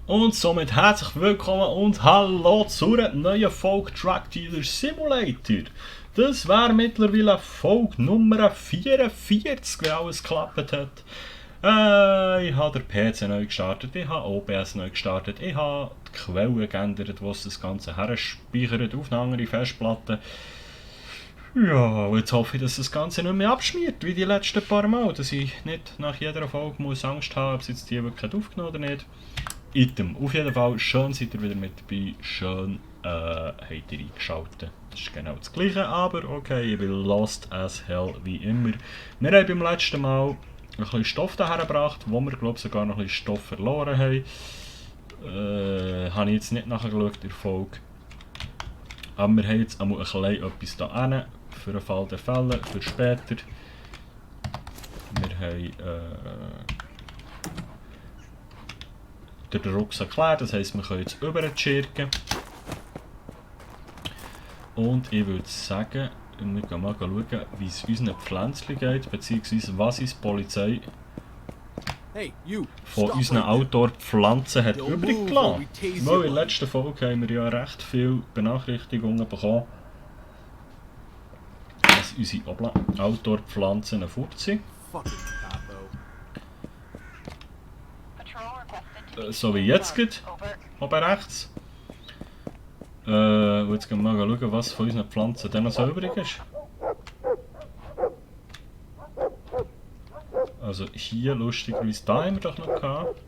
Und somit herzlich willkommen und hallo zu einer neuen Folge Truck Dealer Simulator. Das wäre mittlerweile Folge Nummer 44, wie alles geklappt hat. Ich habe den PC neu gestartet, ich habe OBS neu gestartet, ich habe die Quelle geändert, wo es das Ganze herspeichert auf eine andere Festplatte. Ja, und jetzt hoffe ich, dass das Ganze nicht mehr abschmiert, wie die letzten paar Mal, dass ich nicht nach jeder Folge muss Angst haben, ob es jetzt die wirklich aufgenommen oder nicht. Item. Auf jeden Fall, schön seid ihr wieder mit dabei, schön habt ihr eingeschaltet. Das ist genau das gleiche, aber okay, ich bin lost as hell wie immer. Wir haben beim letzten Mal ein bisschen Stoff daher gebracht, wo wir glaube sogar noch ein bisschen Stoff verloren haben. Habe ich jetzt nicht nachgeschaut in der Folge. Aber wir haben jetzt einmal ein bisschen etwas da hin, für den Fall der Fälle, für später. Wir haben den Rucksack leer, das heisst, wir können jetzt überschirken. Und ich würde sagen, wir gehen mal schauen, wie es unseren Pflänzchen geht, beziehungsweise was uns die Polizei von unseren Outdoor-Pflanzen hat übrig gelassen. Weil in der letzten Folge haben wir ja recht viele Benachrichtigungen bekommen, dass unsere Outdoor-Pflanzen fort sind. So wie jetzt geht, oben rechts. Und jetzt gehen wir mal schauen, was von unseren Pflanzen dann noch so übrig ist. Also hier lustigerweise, da haben wir doch noch gehabt.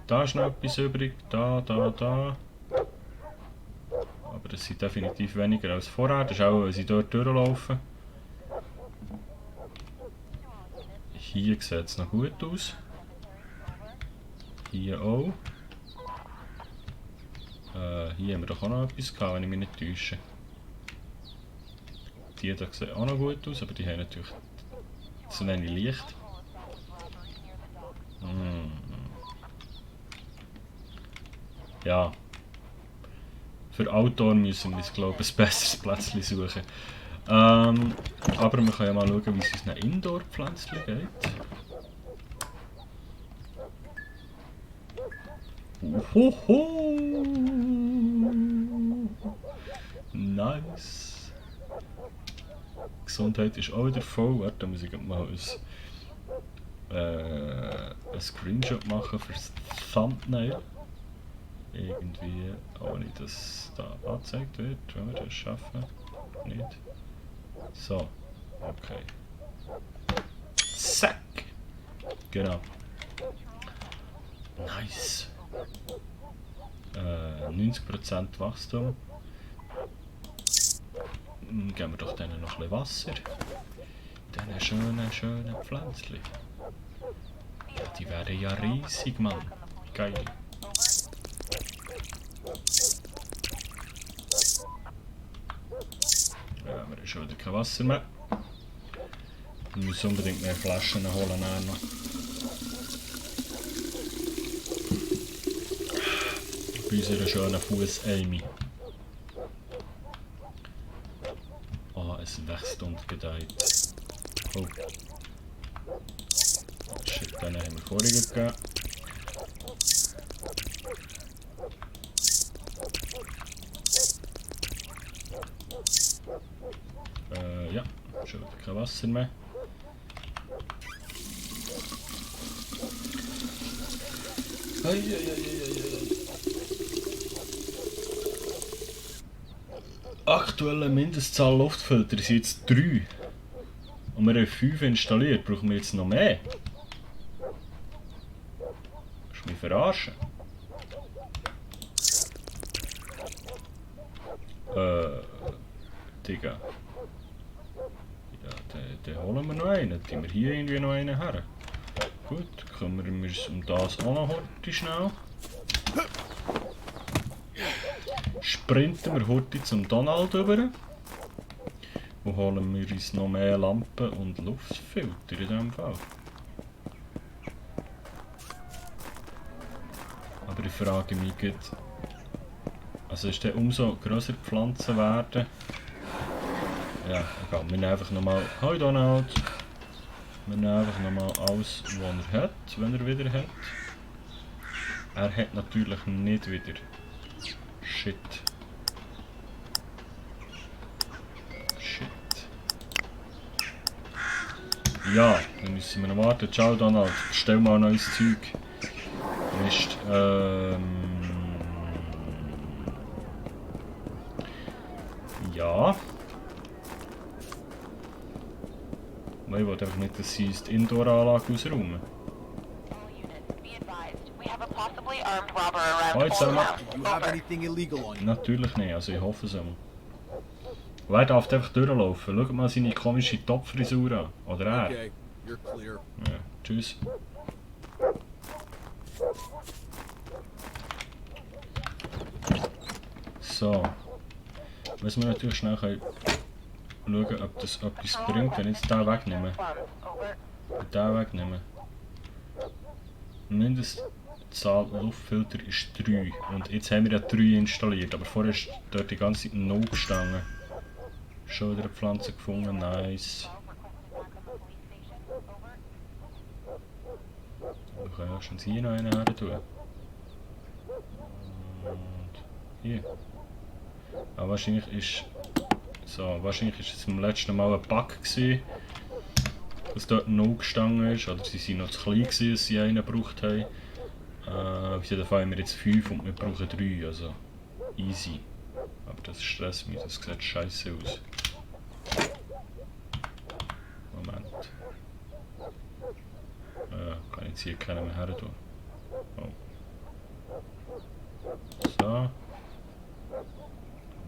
Da ist noch etwas übrig, da. Aber das sind definitiv weniger als vorher, das ist auch, weil sie dort durchlaufen. Hier sieht es noch gut aus. Hier auch. Hier haben wir doch auch noch etwas gehabt, wenn ich mich nicht täusche. Die da sehen auch noch gut aus, aber die haben natürlich zu wenig Licht. Ja. Für Outdoor müssen wir uns, glaube ich, ein besseres Plätzchen suchen. Aber wir können ja mal schauen, wie es unseren Indoor-Pflänzchen geht. Hoho! Nice! Gesundheit ist auch wieder voll. Warte, da muss ich mal ein Screenshot machen für das Thumbnail. Irgendwie, ohne dass da angezeigt wird, wenn wir das schaffen. Nicht. So, okay. Zack! Genau. Nice! 90% Wachstum. Geben wir doch denen noch ein bisschen Wasser. Diesen schönen Pflänzchen. Ja, die werden ja riesig, Mann. Geil. Ja, wir haben schon wieder kein Wasser mehr. Wir müssen unbedingt mehr Flaschen holen. Bei unserer schönen Fuß-Amy. Ah, es wächst und gedeiht. Oh. Shit, den haben wir vorhin gegeben. Ja, schon kein Wasser mehr. Aktuelle Mindestzahl Luftfilter sind jetzt 3. Und wir haben 5 installiert. Brauchen wir jetzt noch mehr? Kannst du mich verarschen? Digga. Ja, den holen wir noch einen. Tun wir hier irgendwie noch einen her. Gut, kümmern wir uns um das auch noch heute schnell. Sprinten wir heute zum Donald rüber und holen wir uns noch mehr Lampen und Luftfilter in diesem Fall. Aber ich frage mich gut, also ist der umso grösser die Pflanzen werden. Ja, egal, wir nehmen einfach nochmal, hi Donald, wir nehmen einfach nochmal alles, was er hat, wenn er wieder hat. Er hat natürlich nicht wieder. Shit. Ja, dann müssen wir noch warten. Ciao Donald, stell mal neues Zeug. Mist. Ja. Ich will einfach nicht, dass sie die Indoor-Anlage ausräumen. Oh, jetzt haben wir... Natürlich nicht, also ich hoffe es auch. Wer darf einfach durchlaufen? Schaut mal seine komische Topfrisur an. Oder er. Okay, you're clear. Ja, tschüss. So. Müssen wir natürlich schnell schauen, ob das etwas bringt, wenn ich jetzt den wegnehme. Den wegnehme. Mindestzahl Luftfilter ist 3. Und jetzt haben wir ja 3 installiert, aber vorher ist dort die ganze Zeit 0 gestanden. Schon wieder eine Pflanze gefunden, nice. Wir können ja schon hier noch einen her tun. Und hier. Aber wahrscheinlich ist es beim letzten Mal ein Bug gewesen, dass dort 0 gestanden ist, oder sie waren noch zu klein gewesen, dass sie einen gebraucht haben. Auf jeden Fall haben wir jetzt 5 und wir brauchen 3, also easy. Aber das stresst mich, das sieht scheiße aus. Moment. Kann ich jetzt hier keinen mehr her tun. Oh. So.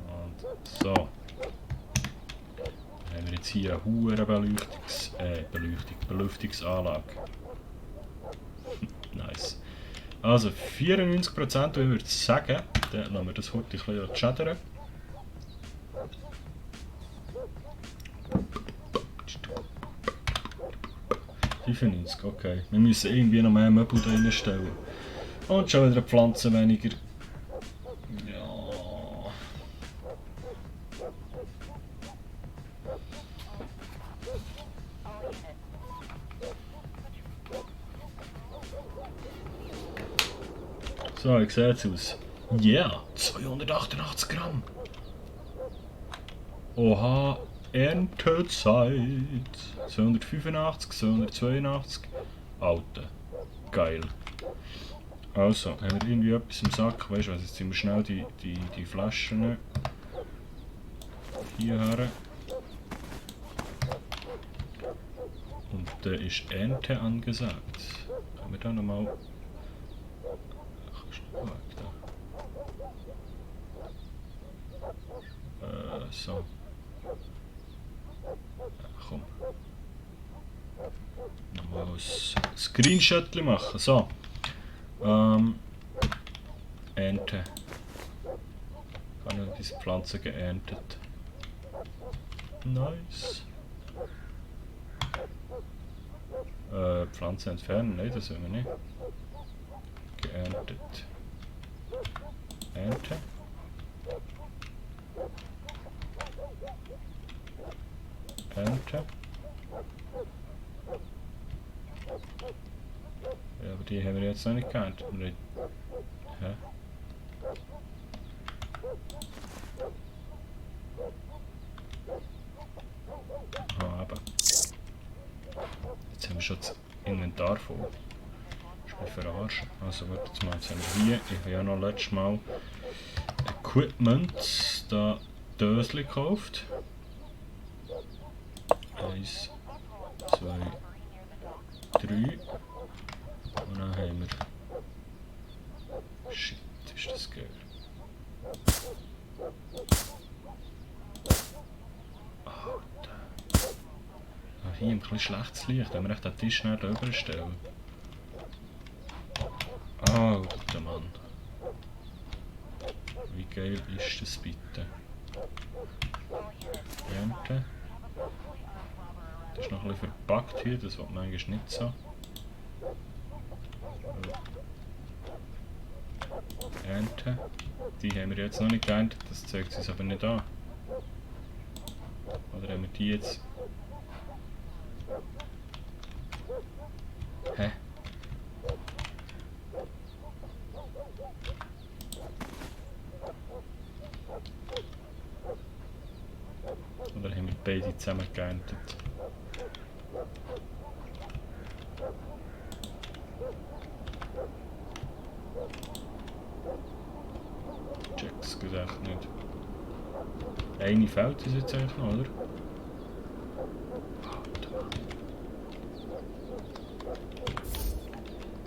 Und so. Dann haben wir jetzt hier eine hohe Belüftungsanlage. Nice. Also 94% würde ich sagen, dann lassen wir das heute ein bisschen chattern. Okay. Wir müssen irgendwie noch mehr Möbel da reinstellen. Und schon wieder Pflanzen weniger. Ja. So, wie sieht es aus? Yeah, 288 Gramm. Oha, Erntezeit. 285, 282. Alter. Geil. Also, haben wir irgendwie etwas im Sack? Weißt du was, jetzt ziehen wir schnell die Flaschen hierher. Und da ist Ernte angesagt. Können wir da nochmal... So. Komm. Nochmal ein Screenshot machen. So. Ernte. Ich habe diese Pflanze geerntet. Nice. Pflanze entfernen? Nein, das sollen wir nicht. Geerntet. Ernte. Ernte. Ja, aber die haben wir jetzt noch nicht geerntet. Hä? Ah, aber. Jetzt haben wir schon das Inventar voll. Das ist mich verarschen. Also, warte jetzt mal, jetzt haben wir hier. Ich habe ja noch letztes Mal Equipment, da Dösli gekauft. 1, 2, 3. Und dann haben wir. Shit, ist das geil. Alter. Ah, hier ein bisschen schlechtes Licht, wenn wir echt den Tisch schnell drüber stellen. Alter Mann. Wie geil ist das bitte? Ernte. Das ist noch ein bisschen verpackt hier, das wird man eigentlich nicht so. Ernte. Die haben wir jetzt noch nicht geerntet, das zeigt uns aber nicht an. Oder haben wir die jetzt? beide zusammen geerntet. Check's geht echt nicht. Eine fehlt uns jetzt eigentlich noch, oder?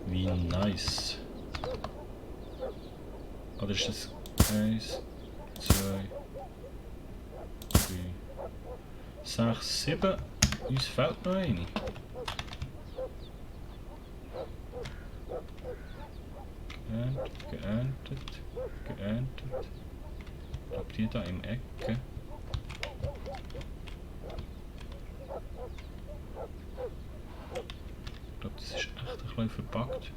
Wie nice. Oder ist das 1, 2, 3, 6, 7? Uns fehlt noch eine. Geerntet, geerntet, geerntet. Ich glaube, die da im Ecke. Ich glaube, das ist echt ein bisschen verpackt.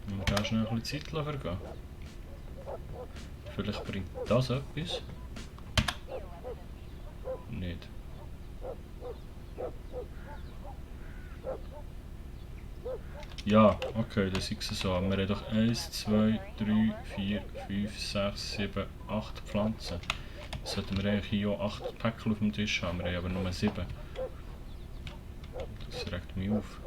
Und wir gehen schnell ein bisschen Zeit vergehen. Vielleicht bringt das etwas. Nicht. Ja, okay, das ist so. Wir haben doch 1, 2, 3, 4, 5, 6, 7, 8 Pflanzen. Sollten wir eigentlich hier auch 8 Päckchen auf dem Tisch haben, wir haben aber nur 7. Das regt mich auf.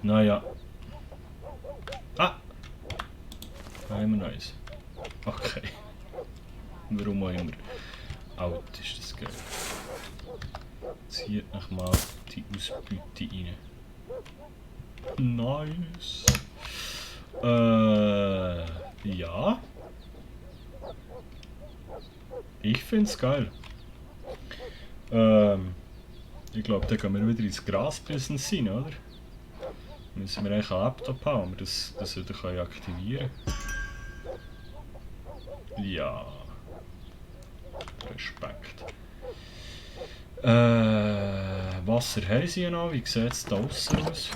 Naja. Ah! Da haben wir noch eins. Okay. Warum auch immer. Alt ist das geil. Zieht noch mal die Ausbeute rein. Nice. Ja. Ich find's geil. Ich glaube, da gehen wir wieder ins Gras-Business rein, oder? Müssen wir eigentlich einen Laptop haben, um das wieder aktivieren können. Ja. Respekt. Wasser haben sie noch, wie sieht es da aussen aus?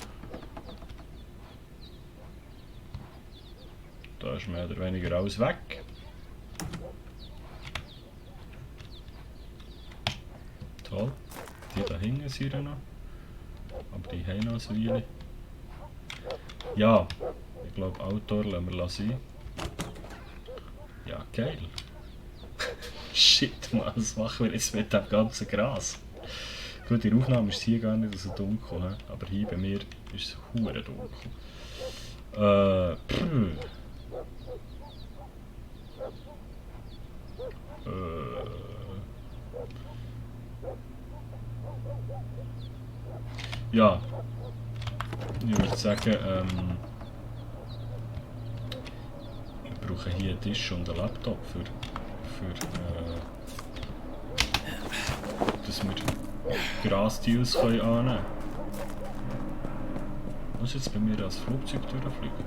Da ist mehr oder weniger alles weg. Toll. Die da hinten sind noch. Aber die haben noch ein Weile. Ja, ich glaube Outdoor lassen wir sein. Ja, geil. Shit, Mann, was machen wir jetzt mit dem ganzen Gras? Gut, in der Aufnahme ist es hier gar nicht so dunkel, he? Aber hier bei mir ist es hure dunkel. Ja, ich würde sagen, wir brauchen hier einen Tisch und einen Laptop dass wir Grasdeals annehmen können. Muss jetzt bei mir als Flugzeug durchfliegen?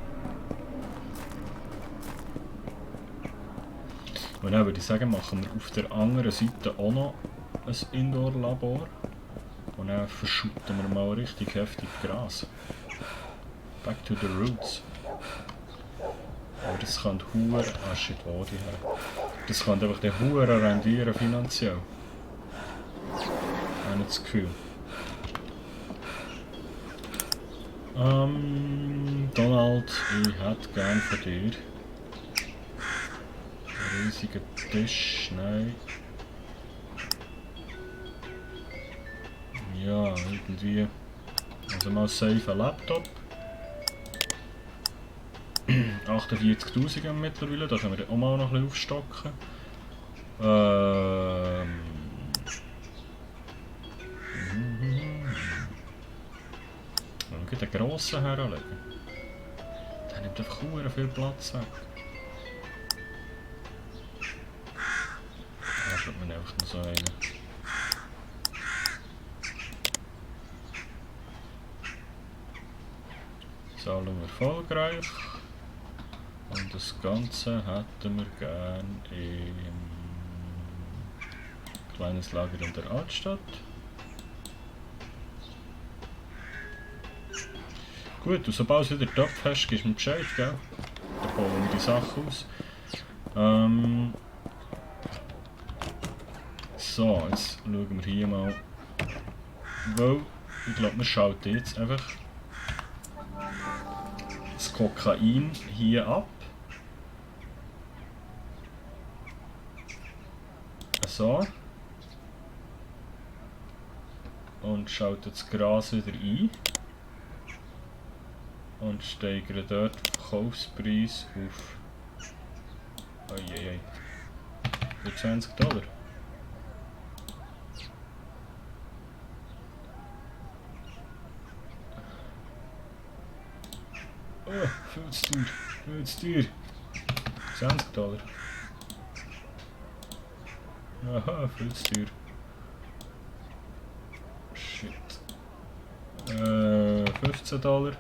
Und dann würde ich sagen, machen wir auf der anderen Seite auch noch ein Indoor-Labor. Und dann verschütten wir mal richtig heftig Gras. Back to the roots. Aber das kann hure... Ah shit, wo die her? Das kann einfach den hure rendieren finanziell. Ich habe nicht das Gefühl. Donald, ich hätte gern von dir einen riesigen Tisch. Nein. Ja, irgendwie. Also mal safe ein Laptop. 48'000 mittlerweile, da können wir auch mal noch ein bisschen aufstocken. Wir können den grossen herlegen. Der nimmt einfach sehr viel Platz weg. Da schaut man einfach noch so einen. Zahlung erfolgreich. Und das Ganze hätten wir gerne im Kleines Lager in der Altstadt. Gut, und sobald du wieder Topf hast, gibst du mir Bescheid, gell? Dann bauen wir die Sachen aus. So, jetzt schauen wir hier mal. Weil, ich glaube, wir schalten jetzt einfach das Kokain hier ab. So. Und schalten das Gras wieder ein. Und steigern dort den Verkaufspreis auf für $20. Oh, viel zu teuer, viel zu teuer. $20. Aha, viel zu teuer. Shit. $15.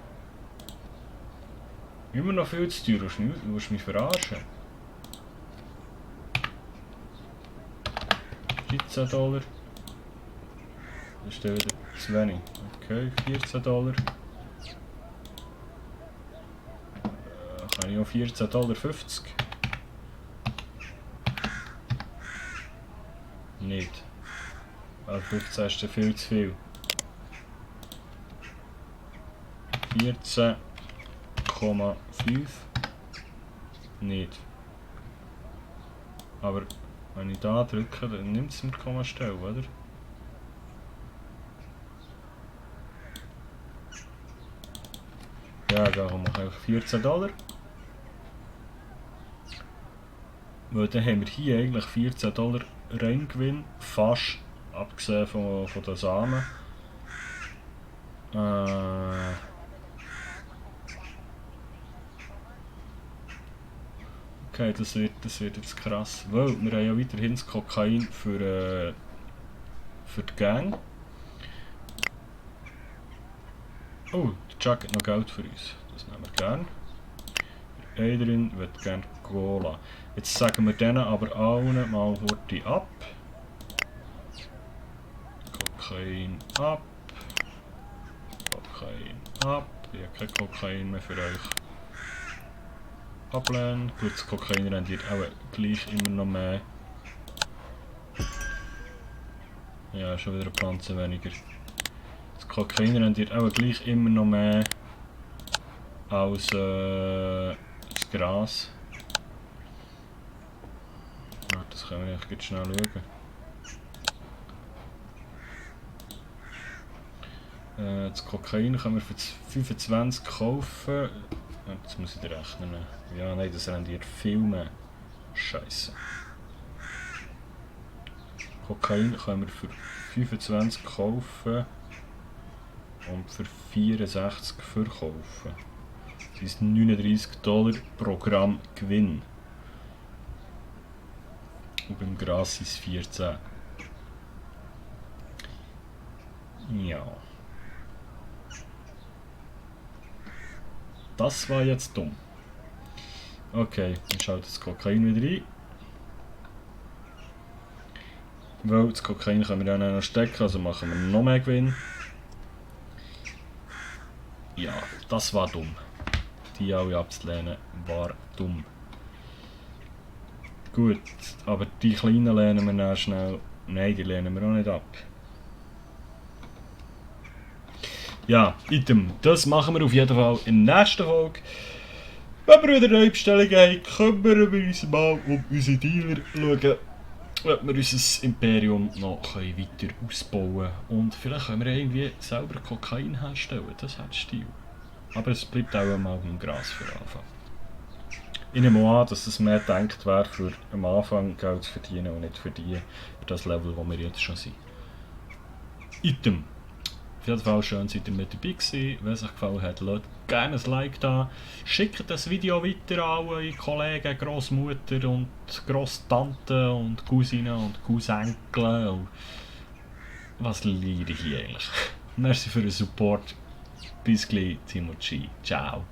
Immer noch viel zu teuer, du willst mich verarschen. $13. Das ist dann wieder zu wenig. Okay, $14. Kann ich auch $14,50? Nicht. Weil 15 ist dann viel zu viel. 14,5. Nicht. Aber wenn ich da drücke, dann nimmt es mir Kommastelle, oder? Ja, dann mache ich $14. Weil dann haben wir hier eigentlich $14 Reingewinn, fast, abgesehen von den Samen. Okay, das wird jetzt krass, weil wir haben ja weiterhin das Kokain für die Gang. Oh, der Jack hat noch Geld für uns, das nehmen wir gerne. Adrian wird gerne Cola. Jetzt sagen wir denen aber allen mal Horti ab. Kokain ab. Kokain ab. Ich habe kein Kokain mehr für euch. Ablehnen. Gut, das Kokain rendiert auch gleich immer noch mehr. Ja, schon wieder eine Pflanze weniger. Das Kokain rendiert auch gleich immer noch mehr als das Gras. Ja, das können wir eigentlich schnell schauen. Das Kokain können wir für 25 kaufen. Jetzt muss ich dir rechnen. Ja, nein, das rendiert viel mehr. Scheiße. Kokain können wir für 25 kaufen und für 64 verkaufen. Das ist $39 pro Gramm Gewinn. Und beim Gras sind es 14. Ja. Das war jetzt dumm. Okay, dann schaut das Kokain wieder ein. Weil das Kokain können wir dann noch stecken, also machen wir noch mehr Gewinn. Ja, das war dumm. Die alle abzulehnen war dumm. Gut, aber die kleinen lehnen wir dann schnell. Nein, die lehnen wir auch nicht ab. Ja, Item, das machen wir auf jeden Fall in der nächsten Folge. Wenn wir wieder neue Bestellungen haben, können wir uns mal um unsere Dealer schauen, ob wir unser Imperium noch weiter ausbauen können. Und vielleicht können wir irgendwie selber Kokain herstellen, das hat Stil. Aber es bleibt auch einmal im Gras für Anfang. Ich nehme an, dass es mehr gedacht wäre, für am Anfang Geld zu verdienen und nicht für das Level, wo wir jetzt schon sind. Item. Auf jeden Fall schön, seid ihr mit dabei gewesen. Wenn es euch gefallen hat, lasst gerne ein Like da. Schickt das Video weiter an eure Kollegen, Grossmutter und Grosstanten und Cousinen und Cousenkel. Und was liebe ich hier eigentlich? Merci für den Support. Bis gleich, Timothy. Ciao.